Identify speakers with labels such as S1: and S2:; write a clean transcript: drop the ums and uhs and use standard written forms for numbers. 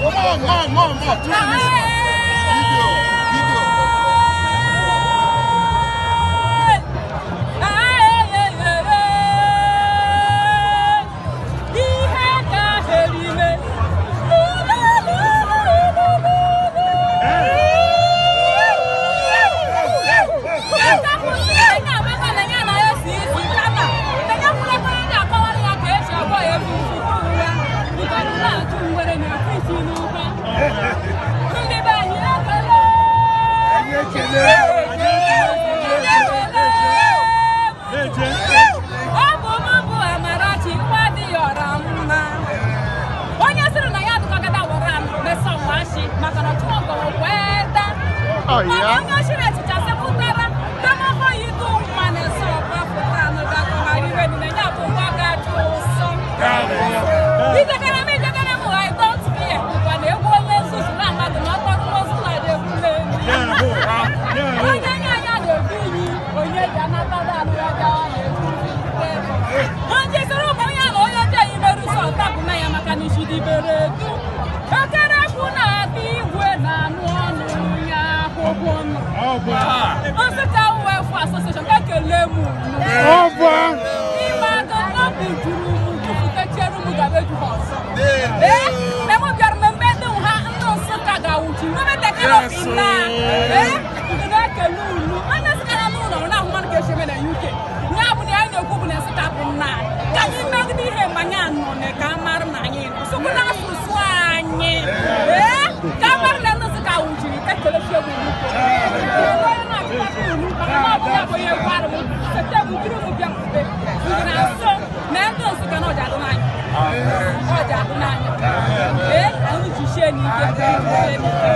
S1: More, more, more, more. 2 minutes. Video, video.
S2: Ihe ka herime. Ndị be anyị, ekele.
S1: Anyị ekele.
S2: Ọ bụ mụ bụ Amarachi nwa dị ya ọra mma, onye sịrị na ya dụkọgada wara m mesọnwashi maka na ọchụmọgọrọ kweta. Mana onye chiri echicha sepụtara tamahọ yidu nwa na-ese ọba pụta nụgakọghara iwe niile ya bụ nwa ga-ajụ ụsọ. Ijekere m, ijekere m, I don't care, bụkwa na egwu onye nzuzu na mmadụ na ọtọrọ ozu na egwu n'elu. Onye nye anya na-ebu iyi, onye ji anatada anụ ya bịawa na-ekwu. Onye soro ụmụ ya na onye ọjọọ imerụ sọ tapụ na ya maka na ishidibere edu ekerekwu na-adị igwe na anụ ọnụ ya akwụkwọ nụ. Nsụka Welfare Association, ekele m unu. Ime aka obi juru m jupụtachere m gaba eju ha ọzọ. Ee, na m bịara mmemme dị ha, ndị Nsụka ga-awụchi nwebeta canopy na ee ndị na-ekele unu. Onye Nsụka na n'ụlọ na ahụ mmadụ ga-esi eme na UK ya bụ na anyị na-ekwu bụ na Nsụka bụ nna ka anyị megide ihe mmanya nọ na ka a mara na anyị nọ sokwu n'asụsụ anyị. Ee, ka a mara na ndị Nsụka wụchiri. Ekelechie m unu, onye na-achịkọta unu, maka na ọ bụ ya bụ onye gwara m sete m jiri m bịa mgbe ndị na nso na ndị Nsụka na ọja adị n'anya, ọja adị n'anya. Ee, anyị jisie n'ike, jisie n'ike.